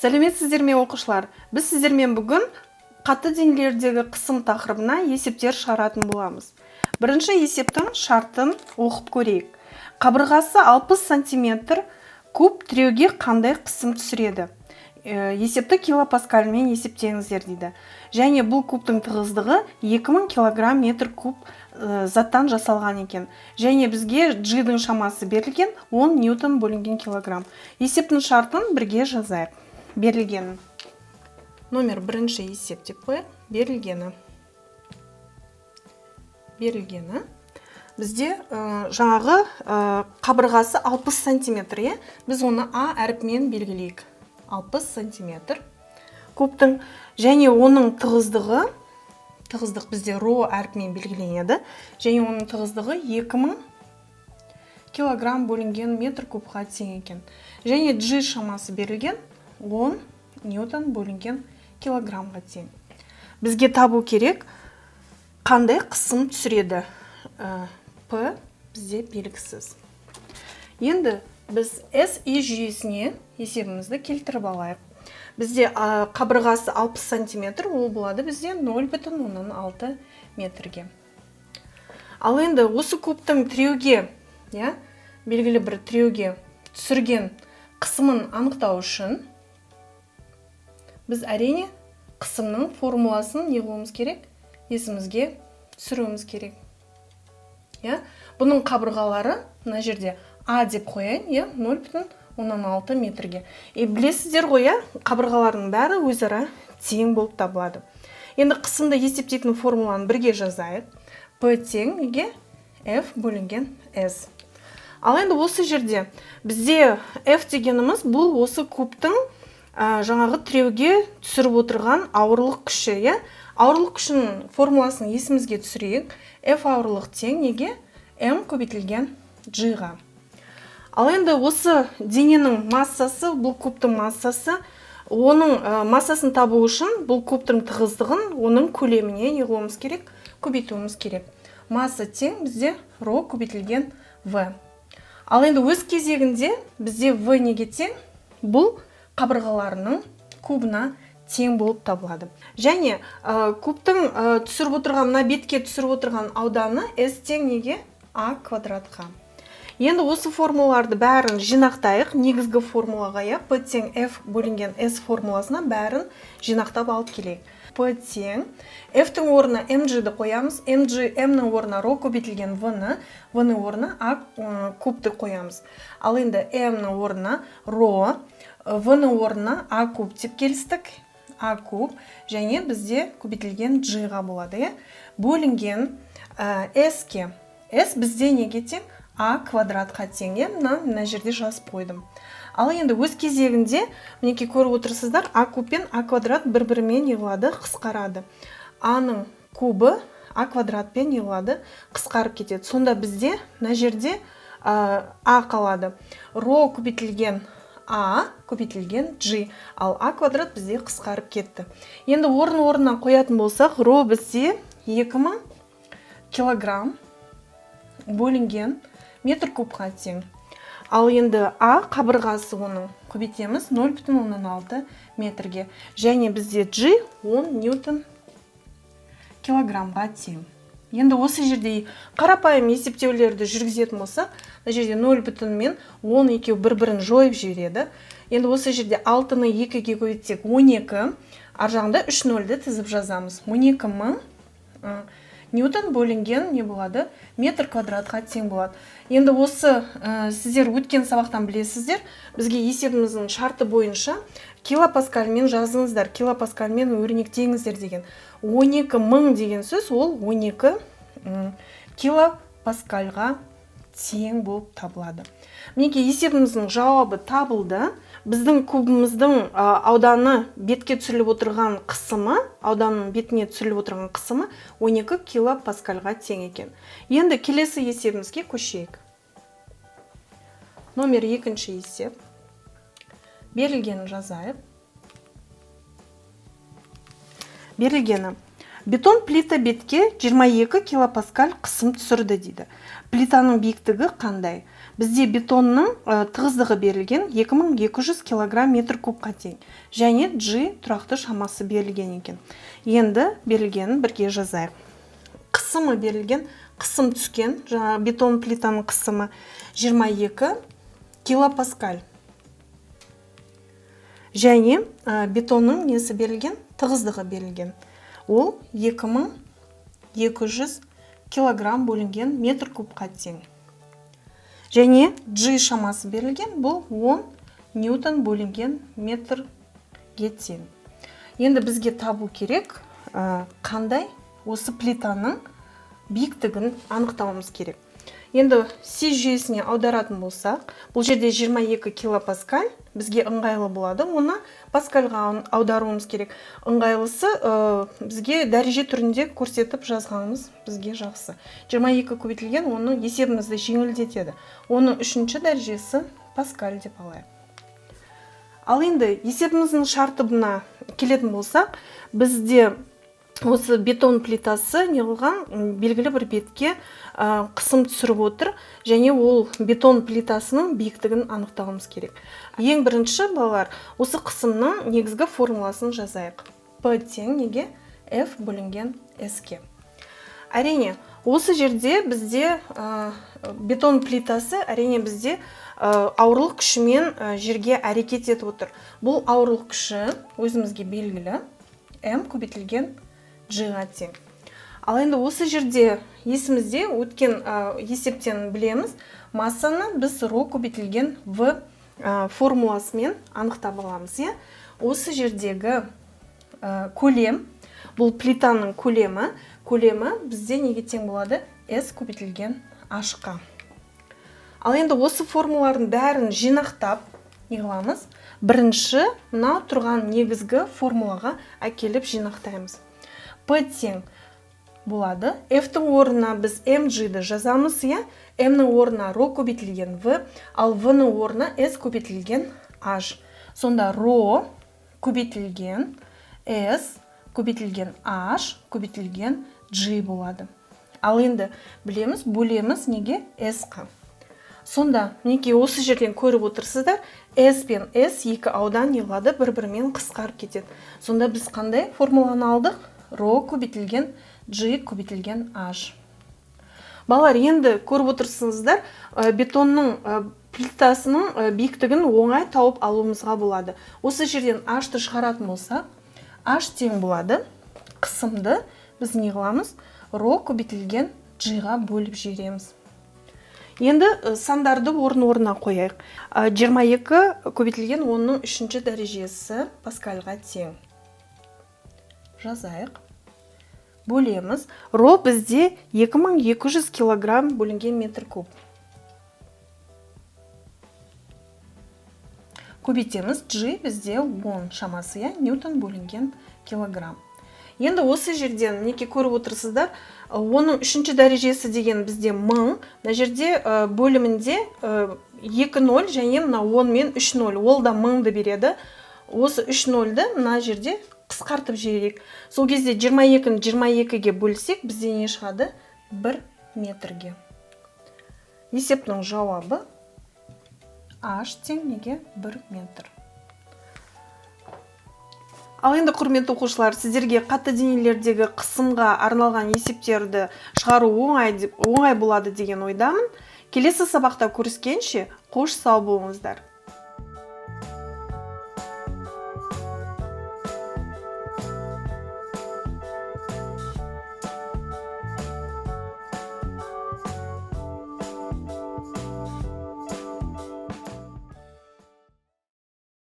Сәлеметсіздер ме, оқушылар? Біз сіздермен бүгін қатты денелердегі қысым тақырыбына есептер шығаратын боламыз. Бірінші есептің шартын оқып көрейік. Қабырғасы 60 сантиметр куб тіреуге қандай қысым түсіреді? Есепті килопаскальмен есептеңіздер дейді. Және бұл кубтың тығыздығы 2000 килограмм метр куб заттан жасалған екен. Және бізге G-дің шамасы берілген 10 ньютон бөлінген килограмм. Есептің шартын бірге жазайық. Берілгені. Номер бірінші есеп деп қояйық. Берілгені. Берілгені. Бізде жаңағы қабырғасы 60 сантиметр, иә? Біз оны А әрпімен белгілейік. 60 сантиметр кубтың, және оның тығыздығы, тығыздық бізде ро әрпімен белгіленеді, және оның тығыздығы 2000 килограмм бөлінген метр кубқа тең екен. Және G шамасы берілген 10 ньютон бөлінген килограммға тең. Бізге табу керек, қандай қысым түсіреді. П бізде белгісіз. Енді біз СИ жүйесіне есебімізді келтіріп алайық. Бізде қабырғасы 60 сантиметр, ол болады бізде 0,6 метрге. Ал енді осы кубтың тіреуге, иә, белгілі бір тіреуге түсірген қысымын анықтау үшін біз, әрине, қысымның формуласын не қылуымыз керек? Есімізге түсіруіміз керек. Иә? Бұның қабырғалары мына жерде А деп қояйын, иә, 0,6 метрге. И білесіздер ғой, иә, қабырғалардың бәрі өзара тең болып табылады. Енді қысымды есептейтін формуланы бірге жазайық. П тең неге? F бөлінген S. Ал енді осы жерде бізде F дегеніміз бұл осы кубтың жаңағы тіреуге түсіріп отырған ауырлық күші, иә? Ауырлық күшінің формуласын есімізге түсірейік. F ауырлық тең неге? М көбейтілген G-ға. Ал енді осы дененің массасы, бұл кубтың массасы, оның массасын табу үшін бұл кубтың тығыздығын оның көлеміне не қылуымыз керек? Көбейтуіміз керек. Масса тең бізде ро көбейтілген В. Ал енді өз кезегінде бізде В неге тең? Бұл қабырғаларының кубына тең болып табылады. Және кубтың түсіріп отырған, мына бетке түсіріп отырған ауданы S тең неге? А квадратқа. Енді осы формулаларды бәрін жинақтайық. Негізгі формулаға, иә, P тең F бөлінген S формуласына бәрін жинақтап алып келейік. P тең F-тің орнына mg-ді қоямыз, mg, M-нің орнына ро көбейтілген V-ны, V-ның орнына А кубты қоямыз. Ал енді M-нің орнына ро, V-ның орнына А куб деп келістік. А куб және бізде көбейтілген G-ға болады, иә? Бөлінген S-ке. S бізде неге тең? А квадратқа тең, иә? Мына жерде жазып қойдым. Ал енді өз кезегінде мінекей көріп отырсыздар, А куб пен А квадрат бір-бірімен не қылады? Қысқарады. А-ның кубы А квадратпен не қылады? Қысқарып кетеді. Сонда бізде мына жерде А қалады. Ро көбейтілген А көбейтілген G. Ал А квадрат бізде қысқарып кетті. Енді орын орнына қоятын болсақ, ро бізде 2000 килограмм бөлінген метр кубқа тең. Ал енді А қабырғасы оның көбейтеміз 0,6 метрге. Және бізде G 10 ньютон килограммға тең. Енді осы жерде қарапайым есептеулерді жүргізетін болсақ, мына жерде нөл бүтін мен он екеуі бір-бірін жойып жібереді. Енді осы жерде алтыны екіге көбейтсек 12, ар жағында үш нөлді тізіп жазамыз. 12 мың ньютон бөлінген не болады? Метр квадратқа тең болады. Енді осы сіздер өткен сабақтан білесіздер, бізге есебіміздің шарты бойынша килопаскальмен жазыңыздар, килопаскальмен өрнектеңіздер деген. 12 мың деген сөз ол 12 килопаскальға тең болып табылады. Мінекей, есебіміздің жауабы табылды. Біздің кубымыздың ауданы бетке түсіріліп отырған қысымы, ауданның бетіне түсіріліп отырған қысымы 12 килопаскальға тең екен. Енді келесі есебімізге көшейік. Номер екінші есеп. Берілгенін жазайық. Берілгені. Бетон плита бетке 22 килопаскаль қысым түсірді дейді. Плитаның биіктігі қандай? Бізде бетонның тығыздығы берілген 2200 килограмм метр кубқа тең. Және G тұрақты шамасы берілген екен. Енді берілгенін бірге жазайық. Қысымы берілген, қысым түскен, жаңа бетон плитаның қысымы 22 килопаскаль. Және бетонның несі берілген? Тығыздығы берілген. Ол 2200 килограмм бөлінген метр кубқа тең. Және G шамасы берілген, бұл 10 ньютон бөлінген метрге тең. Енді бізге табу керек, қандай осы плитаның биіктігін анықтауымыз керек. Енді Си жүйесіне аударатын болсақ, бұл жерде 22 килопаскаль бізге ыңғайлы болады. Оны паскальға аударуымыз керек. Ыңғайлысы, бізге дәреже түрінде көрсетіп жазғанымыз бізге жақсы. 22 көбейтілген оның есебімізді жеңілдетеді. Оның үшінші дәрежесі паскаль деп алайық. Ал енді есебіміздің шартына келетін болсақ, бізде осы бетон плитасы не қылған, белгілі бір бетке қысым түсіріп отыр, және ол бетон плитасының биіктігін анықтауымыз керек. Ең бірінші, балалар, осы қысымның негізгі формуласын жазайық. P тең неге? F бөлінген S-ке. Әрине, осы жерде бізде бетон плитасы, әрине бізде ауырлық күшімен жерге әрекет етіп отыр. Бұл ауырлық күші өзімізге белгілі, М көбейтілген G-ға тең. Ал енді осы жерде есімізде өткен есептен білеміз, массаны біз ро көбейтілген В формуласымен анықтап аламыз, иә? Осы жердегі көлем, бұл плитаның көлемі, көлемі бізде неге тең болады? S көбейтілген H-қа. Ал енді осы формулалардың бәрін жинақтап не қыламыз? Бірінші мына тұрған негізгі формулаға әкеліп жинақтаймыз. P тең болады. F-тің орнына біз MG-ді жазамыз, иә? M-нің орнына ро көбейтілген В, ал V-ның орнына S көбейтілген H. Сонда ро көбейтілген S көбейтілген H көбейтілген G болады. Ал енді білеміз, бөлеміз неге? S-қа. Сонда мінекей осы жерден көріп отырсыздар, S пен S екі аудан не қылады? Бір-бірімен қысқарып кетеді. Сонда біз қандай формуланы алдық? Ро көбейтілген G көбейтілген H. Балалар, енді көріп отырсыздар, бетонның плитасының биіктігін оңай тауып алуымызға болады. Осы жерден H-ты шығаратын болсақ, H тең болады. Қысымды біз не қыламыз? Ро көбейтілген G-ға бөліп жібереміз. Енді сандарды орын-орнына қояйық. 22 көбейтілген онның үшінші дәрежесі паскальға тең. Жазайық. Бөлеміз. Ро бізде 2200 килограмм бөлінген метр куб. Көбейтеміз. G бізде 10 шамасы, иә, ньютон бөлінген килограмм. Енді осы жерден мінекей көріп отырсыздар, оның үшінші дәрежесі деген бізде 1000. Мына жерде бөлімінде екі ноль және мына он мен үш ноль, ол да мыңды береді. Осы үш нольді мына жерде қысқартып жіберейік. Сол кезде жиырма екіні жиырма екіге бөлсек, бізде не шығады? 1 метрге. Есептің жауабы H тең неге? 1 метр. Ал енді, құрметті оқушылар, сіздерге қатты денелердегі қысымға арналған есептерді шығару оңай болады деген ойдамын. Келесі сабақта көріскенше, қош сау болыңыздар.